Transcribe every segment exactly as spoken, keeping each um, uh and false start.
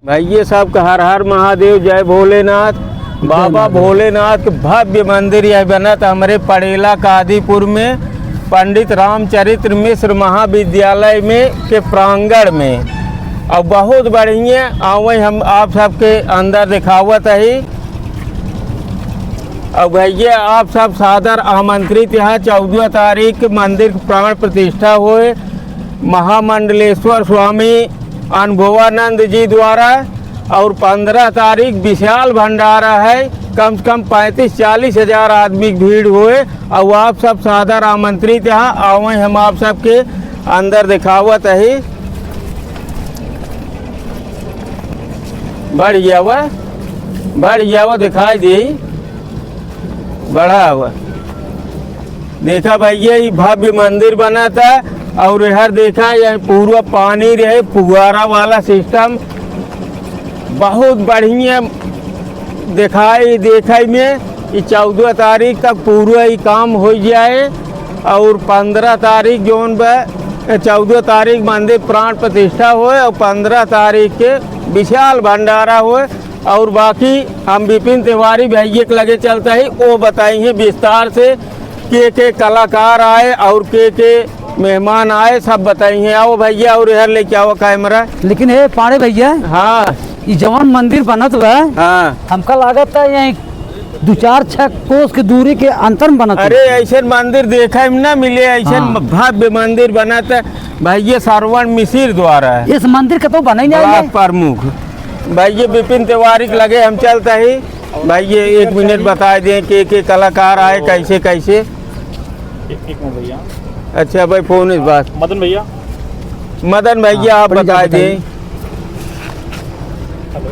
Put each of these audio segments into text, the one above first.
भैया सबके हर हर महादेव, जय भोलेनाथ। जय बाबा महादेव। भोलेनाथ के भव्य मंदिर यह बनत हमरे पड़ेला कादीपुर में पंडित रामचरित्र मिश्र महाविद्यालय में के प्रांगण में। और बहुत बढ़िया, आवै हम आप सबके अंदर दिखावत ही। और भैया आप सब सादर आमंत्रित, यहाँ चौदह तारीख के मंदिर के प्राण प्रतिष्ठा होए महामंडलेश्वर स्वामी अनुभवानंद जी द्वारा। और पन्द्रह तारीख विशाल भंडारा है, कम से कम पैंतीस चालीस हजार आदमी की भीड़ होए। और आप सब सादर आमंत्रित, यहाँ आवै हम आप सबके अंदर दिखावत ही। बढ़ गया हुआ, बढ़ गया हुआ, दिखाई दे, बढ़ा हुआ। देखा भैया, ई भव्य मंदिर बनत है। और इहर देखा, यह पूरा पानी रहे, फुहारा वाला सिस्टम, बहुत बढ़िया दिखाई, देखै में। ई चौदह तारीख तक पूरा ई काम होइ जाए। और पन्द्रह तारीख जौन बा, चौदह तारीख मंदिर प्राण प्रतिष्ठा होए और पन्द्रह तारीख के विशाल भंडारा होए। और बाकी हम विपिन तिवारी भैया के लगे चलता ही, वो बताई हैं विस्तार से के के कलाकार आए और के के मेहमान आए, सब बताई हैं। आओ भैया, और इहर लेके आओ कैमरा। लेकिन हे पांड़े भैया, हाँ। ई जवन मंदिर बनत बा, हाँ। हमका लागत है यहीं दो चार छह कोस के दूरी के अंतर में बनत बा। अरे, ऐसे मंदिर देखे में ना मिले, ऐसे हाँ। भव्य मंदिर बनत है भैया श्रवण मिसिर द्वारा है। इस मंदिर के तो बना ही नहीं ब्लॉक है। प्रमुख भैया विपिन तिवारी के लगे हम चलता ही। भाई, ये एक मिनट बताए दें कि, कि कलाकार आए, कैसे, कैसे? एक, एक मिनट भैया। अच्छा भाई, फोन इस बात। मदन भैया। मदन भैया, हाँ, आप थोड़ी देर बताए दें। बताइए। हेलो।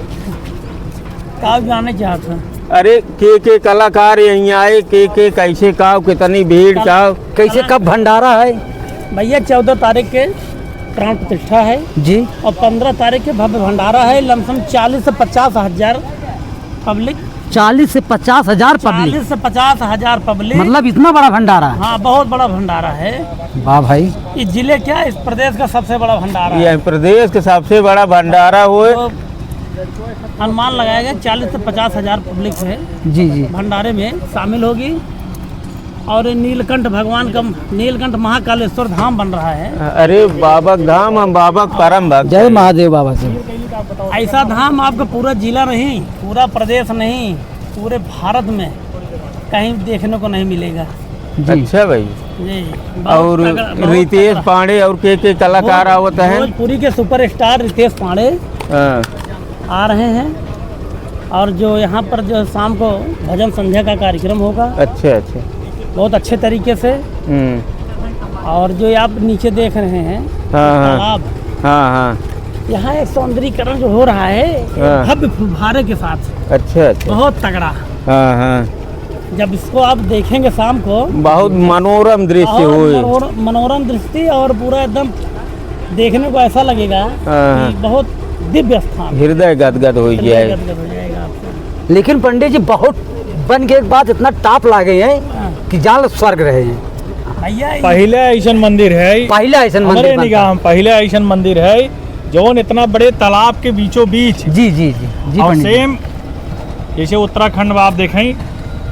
का जाने चाहत हैं? अरे, के, के कलाकार यहीं आए, के, के कैसे, का, कितनी भीड़, कल-, का? कैसे, कब भंडारा है? भैया, चौदह तारीख के प्राण प्रतिष्ठा है। जी। और पन्द्रह तारीख के भव्य भंडारा है, लमसम चालीस से पचास हजार पब्लिक। चालीस से पचास हजार पब्लिक? चालीस से पचास हजार पब्लिक। मतलब इतना बड़ा भंडारा? हाँ, बहुत बड़ा भंडारा है। वाह भाई। ये जिले क्या, इस प्रदेश का सबसे बड़ा भंडारा है। ये प्रदेश का सबसे बड़ा भंडारा होए। तो अनुमान लगाया गया चालीस से पचास हजार पब्लिक है। जी, जी। भंडारे में शामिल होगी। और ये नीलकंठ भगवान का, नीलकंठ महाकालेश्वर धाम बन रहा है। अरे बाबा धाम, हम बाबा के परम भक्त जय हैं। महादेव बाबा से। ऐसा धाम आपका पूरा जिला नहीं, पूरा प्रदेश नहीं, पूरे भारत में कहीं देखने को नहीं मिलेगा। जी। अच्छा भाई। जी, बहुत और तगड़ा, बहुत रितेश तगड़ा। पांडे और के, के कलाकार भोज-, आवत हैं? भोजपुरी के सुपरस्टार रितेश पांडे। हाँ। आ रहे हैं। और जो यहाँ पर जो शाम को भजन संध्या का कार्यक्रम होगा, अच्छा, अच्छा। बहुत अच्छे तरीके से। हम्म। और जो ये आप नीचे देख रहे हैं, हाँ, हाँ। तालाब, हाँ, हाँ। यहाँ एक सौंदर्यीकरण जो हो रहा है, हाँ। भव्य फुब्बारे के साथ। अच्छा, अच्छा। बहुत तगड़ा। हाँ, हाँ। जब इसको आप देखेंगे शाम को, बहुत मनोरम दृश्य बहुत होए। मनोर-, मनोरम दृष्टि और पूरा एकदम देखने को ऐसा लगेगा हाँ। कि बहुत दिव्य स्थान। हृदय गदगद हो हृदय जाए। गदगद हो जाएगा आपका। लेकिन पंडित जी, बहुत बन के एक बात इतना टॉप लागे हैं हाँ। कि जान लो स्वर्ग रहे हैं। भैया, ये पहले ऐसन मंदिर है, पहला ऐसन मंदिर हमारे बनता निगाह है। में पहले ऐसन मंदिर है, जौन इतना बड़े तालाब के बीचों बीच जी, जी, जी, जी, और पंडित जी। सेम जैसे उत्तराखंड में आप देखें,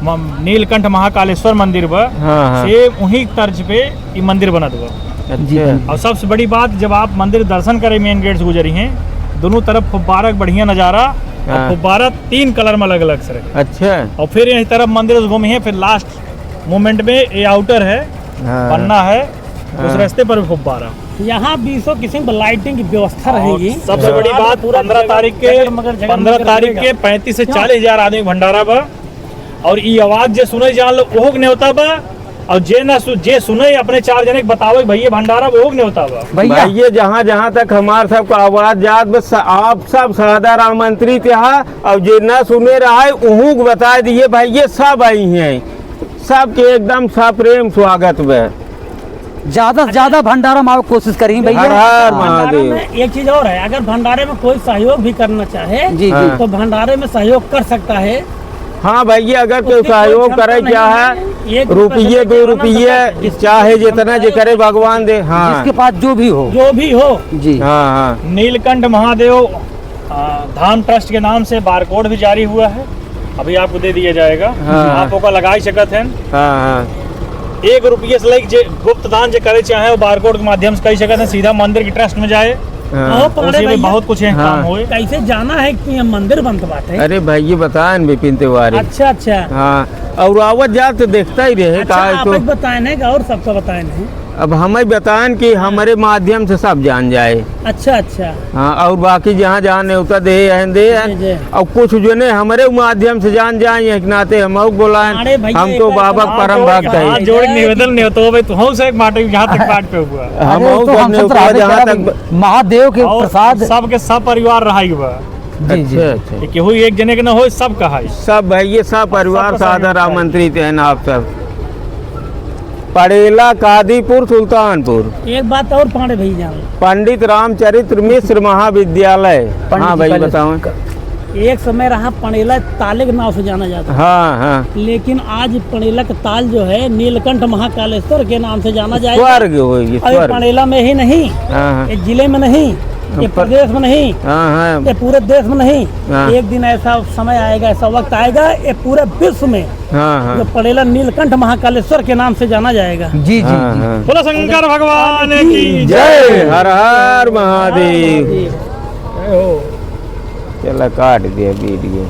म-, नीलकंठ महाकालेश्वर मंदिर बा, हाँ, हाँ। सेम वही तर्ज पे ई मंदिर बनत बा। अच्छा। जी, पंडित। और सबसे बड़ी बात, जब आप मंदिर दर्शन करे, मेन गेट से गुजरी हैं, दोनों तरफ फुब्बारा के बढ़िया नजारा, और हाँ। फुब्बारा तीन कलर में अलग-अलग से रहे। अच्छा। और फिर यही तरफ मंदिर से घूमी हैं, फिर लास्ट मोमेंट में ये आउटर है, हाँ। पन्ना है, उस हाँ। रास्ते पर भी फुब्बारा। यहाँ बीसों किस्म की लाइटिंग की व्यवस्था और रहेगी। सबसे बड़ी हाँ। बात, पूरा पन्द्रह जगह तारीख के, जगमग जगमग पन्द्रह तारीख करेगा। के पैंतीस से क्यों? चालीस हजार आदमी भंडारा बा। और ई आवाज जे सुने जान लो, ओहो के न्योता बा। और जे ना सु-, जे सुने, अपने चार जने के बतावे, भैया भंडारा, ओहो के न्योता बा। भैया। भैया, जहाँ, जहाँ तक हमार सबका आवाज जात बा, स-, आप सब सादर आमंत्रित यहाँ, और जे ना सुने रहा है, ओहू के बताए दिए, भैया सब आई हैं। सबके एकदम सप्रेम स्वागत बा। ज्यादा से ज्यादा भंडारा में आवे के कोशिश करी भैया। हर हर भंडारा महादेव। में एक चीज और है, अगर भंडारे में कोई सहयोग भी करना चाहे, जी, जी। हाँ। तो भंडारे में सहयोग कर सकता है। हाँ भैया, अगर कोई उसके कोई सहयोग क्षमता करे नहीं क्या है, है, एक रुपये रुपये, से दो लेके आना रुपये, पड़ता है। चाहे जितना जे करे भगवान दे। हाँ। जिसके पास जो भी हो। जो भी हो। जी। हाँ, हाँ। नीलकंठ महादेव आ, धाम ट्रस्ट के नाम से बारकोड भी जारी हुआ है, अभी आपको दे दिया जाएगा। हाँ। आप ओका लगाई सकत हैं। हाँ, हाँ। एक रुपये से लेके जे गुप्त दान जे करे चाहे, वो बारकोड के माध्यम से कई सकत हैं, सीधा मंदिर के ट्रस्ट में जाए। हाँ। ओ, पांडे उसी में भैया, बहुत कुछ है, हाँ। काम होए। कैसे जाना है कि ये मंदिर बनत बाटे? अरे भाई, ये बताएन विपिन तिवारी। अच्छा, अच्छा। हाँ, और आवत जात तो देखता ही रहे, अच्छा, काहे आप तो ही बताएन है कि और सबका बताएन है? अब हम ही बताएन कि हमरे माध्यम से सब जान जाए। अच्छा, अच्छा। हाँ, और बाकी जहाँ जहाँ न्योता दे हैं, दे हैं। जी, जी। और कुछ जने हमरे माध्यम से जान जाए, एक नाते हम और बोलाएं। अरे भैया, हम तो एक बाबा बात परम हाथ भक्त जोड़, है। हाथ जोड़ के निवेदन, न्योता हो भाई, तू हमसे एक बाटे, जहाँ तक बात पे हुआ। हम अरे, और तो सब हम सब न्योता रहा जहाँ बेचारा तक ब- महादेव के और प्रसाद। सबके सब परिवार रहा ही हुआ। जी, जी। अच्छा, अच्छा। ये केहू एक जने के ना हो, सब कहा है। सब भाई, ये सब और परिवार सबका सादर सहयोग है। आमंत्रित हैं आप सब। पड़ेला कादीपुर सुल्तानपुर। एक बात और पांडे भाई जान। पंडित रामचरित्र मिश्र महाविद्यालय। पंडित हाँ जी, भाई, पहले बताओ। एक समय रहा पड़ेला ताले के नाम से जाना जाता। हाँ, हाँ। लेकिन आज पड़ेला का ताल जो है नीलकंठ महाकालेश्वर के नाम से जाना जाएगा। स्वर्ग होगी, और ये स्वर्ग। पड़ेला में ही नहीं, हाँ, हाँ। ये जिले में नहीं, ये पर- प्रदेश में नहीं, हाँ, हाँ। ये पूरे देश में नहीं। हाँ। एक दिन ऐसा समय आएगा, ऐसा वक्त आएगा, ये पूरे विश्व में हाँ, हाँ। जो पड़ेला नीलकंठ महाकालेश्वर के नाम से जाना जाएगा। जी, जी, हाँ, जी। हाँ। बोलो शंकर भगवान की जय। हर हर महादेव। जय हो। चला काट दिया वीडियो।